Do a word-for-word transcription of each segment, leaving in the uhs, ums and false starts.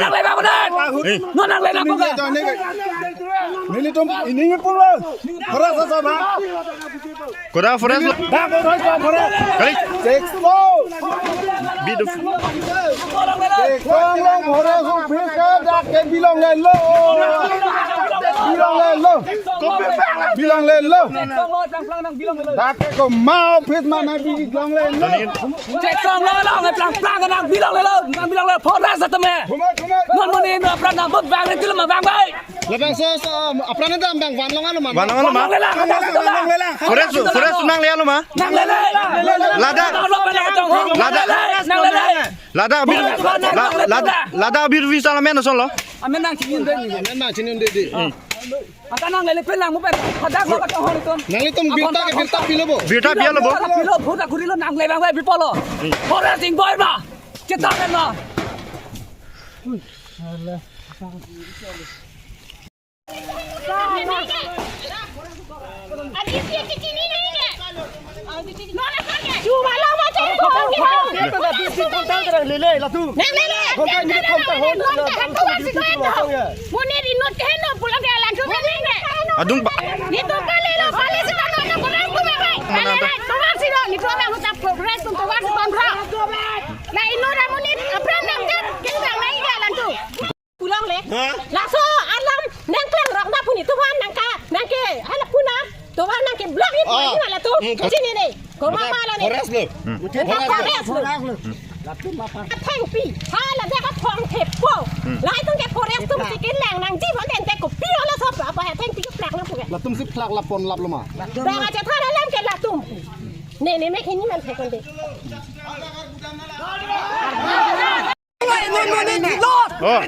nang le bang benar. Eh. Non nang le bang benar. Nelitum ini pulo. Forest asaba. Koda forest lo. Dak forest, forest. Kali. Six four. Biduf. Six four long forest office ke dak ke bilonglelo. Bilonglelo. Bilonglelo. Dak ke komat office mana bilonglelo. Cek song lo lo, nang plang plang nang bilonglelo, nang bilonglelo, forest atum eh. Non monit non apran nang bot bang itu lama bang bai. Labangso, so, apran dam bang vanlong alo ma? Vanlong alo ma? Vanlong lela. Forest, forest nang le alo ma? Nang le le. Ladak. Nang le le. Ladak. Ladak abir, la-, ladak, ladak abir visa la men ason lo. Amen nang chinin de. Amen nang chinin de de. Ata nang le le pen nang mu pen. Hadak lo ka hon ton. Nanglitum birta ke birta pilo bo. Birta pilo bo. Pilo, birta kurilo nang le bang bai bipolo. Forest ingboi ma. Cheta ma. Nanglele, latum. Nanglele, Hon ta, hon ta, hon ta, hon ta, hon ta, hon ta, hon ta. Monit inut ke heno pulang ke alantu nanglele. Adung pa. Nelitum kalelo, kali sita nana program tu makai. Mana Nanglele, tu? Tovar si lo, nelitum abang huta program tu tovar si kontra. La inut amonit, apran nangkat, kita nang ke alantu. Pulang le. Hah? Laso alam nangklangrok na puni tovar nangka, nangke, hala puna, tovar nangke block ni puni, ah, hala tu. Hmm, sini ni. Koma, mate pala ni. Forest lo. Hmm. Nangka forest lo. Forest lo. Athengpi. Hala dia ka phong thepo. Hmm. Lahai atum ke forest atum si kelang nangji, bon ente kopi hala sop apa athengpi keplak nangpu ke. Latum si plak lapon lap lo ma. Bang aja thara alam ke latum. Ne, ne, me kini man thekon de. Ini monit di lot. Oh.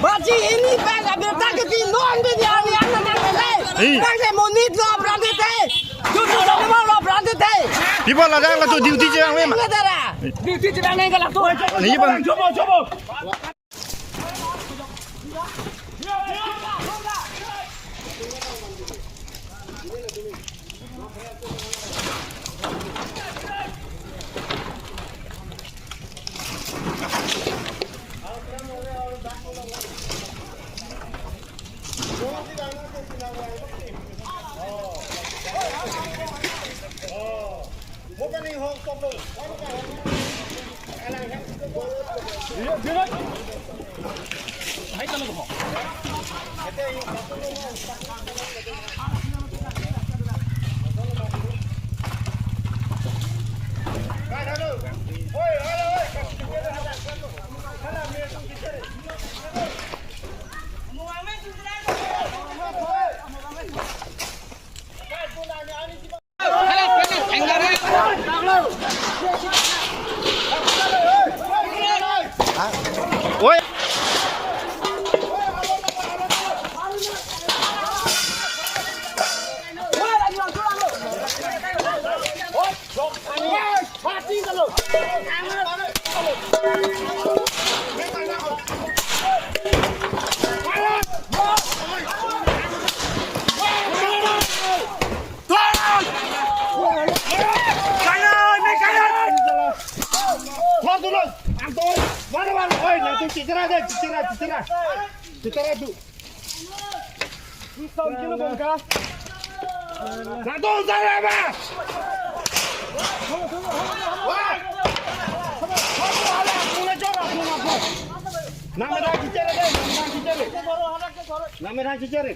Baji ini pas abirta ke di non di yang yang nang nang. Ih. Nang ke monit lo berhenti te. Jujur sama lo berhenti te. People ada yang tu duty je yang memang. Nang dara. Duty je yang nang ke lah tu. Ini bang. Coba, coba. Oi. Thor dulu, Anton, mana mana, oi, nanti cicera deh, cicera, cicera, cicera tu. Latum sare ba. Wah. Nang mera cicera deh, nang mera cicera. Nang mera cicera.